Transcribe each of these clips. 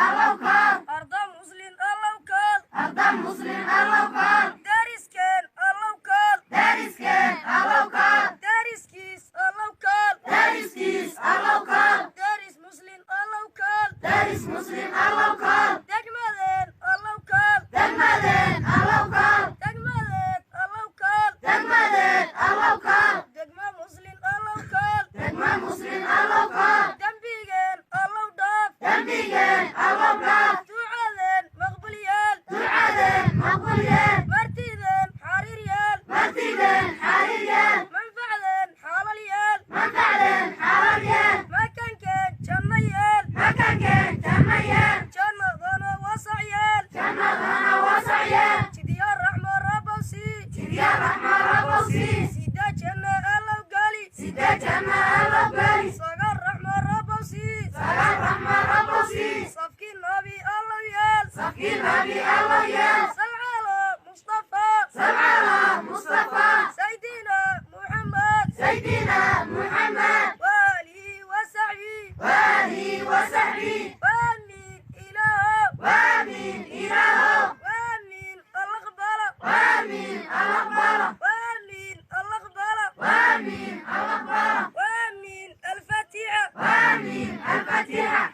Allow kaal. Arda muslin allow kaal. Arda muslim allow kaal. Dariskeen allow kaal. Dariskeen allow kaal. Dariskiis allow kaal. Dariskiis allow kaal. Daris muslin allow kaal. Daris muslim allow kaal. Degmadeen allow kaal. Degmadeen allow kaal. Degmadeed allow kaal. Degmadeen allow kaal. Degma muslin allow kaal. Degma muslim allow kaal. Dembigeen allow dhaaf. Dembigeen allow dhaaf. Ducadeen maqbul yeel. Ducadeen maqbul yeel. Martideen xariir yeel. Martideen xariir yeel. Manfacdeen xalal yeel. Manfacdeen xalal yeel. Makankeen janno yeel. Makankeen janno yeel. Jannadana wasac yeel. Jannadana wasac yeel. Jidya raxmo rabbow sii. Jidya raxma rabbow sii. Sida janno allow gali. Sida janno allow gali. Sagal raxmo rabbow sii. Sagal raxma rabbow sii. Safkii nabi allow yeel. Safkii nabi allow yeel. Sal cala mustafa. Sal calaa Mustafa. Saydina muxamed. Saydina Muxamed. Waalihi wasaxbi. Waalihi wasaxbi. Waamin ilaahow. Waamin ilaahow. Waamin allaqbala. Waamin alaqbala. Waamin allaqbala. Waamin alaqbala. Waamin alfaatixa. Waamin alfaatixa.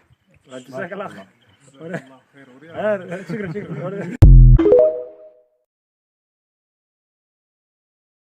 جزاك الله خير. شكرا شكرا.